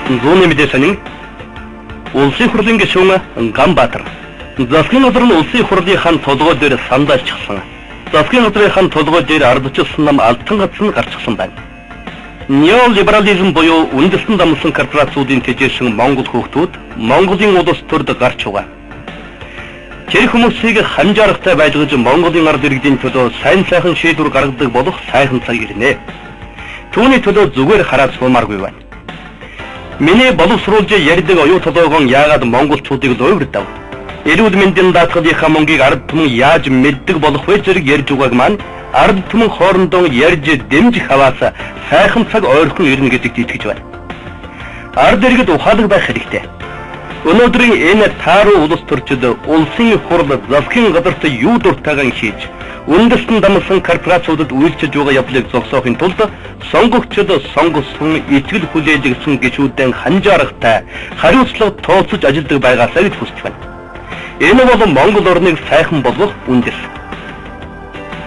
Зүүнний мэдээ сонин Улсын хурлын гишүүн Ганбаатар засгийн газар нь улсын хурлын хан толгой дээр сандаалчихсан. Засгийн газрын хан толгой дээр ардчилсан нам алтан гацсан гарчихсан байна. Неолиберализм буюу үндэстэн дамсан корпорациудын тэжээсэн монгол хүүхдүүд Монголын улс төрд гарч байгаа. Тэр хүмүүсийг хамжааргатай байлгаж Монголын ард иргэдийн төлөө сайн сайхан шийдвэр гаргадаг болох сайхан цаг ирнэ. Түүний төлөө зүгээр хараад суумааргүй байна. Миний боловсруулж ярьдаг оюу толгойгон яагаад монголчуудыг луйвардав? Эрүүл мэндийн даатгалынхаа мөнгийг ард түмэн яаж мэддэг болох вэ зэрэг ярьж байгааг маань ард түмэн хоорондоо ярьж дэмжих хаваас сайхан цаг ойрхон ирнэ гэдэгт итгэж байна. Ард иргэд ухаалаг байх хэрэгтэй. Өнөөдрийн энэ тааруу улс төрчид улсын хурл засгийн газарт юу дуртайгаан хийж үндэстэн дамсан корпорациудад үйлчилж байгаа явдлыг зогсоохын тулд сонгогчид сонгосон итгэл хүлээлгэсэн гишүүдэн ханжааргатай хариуцлага тооцож ажилладаг байгаасаа гэж хүсэж байна. Энэ бол Монгол орныг сайхан болгох үндэс.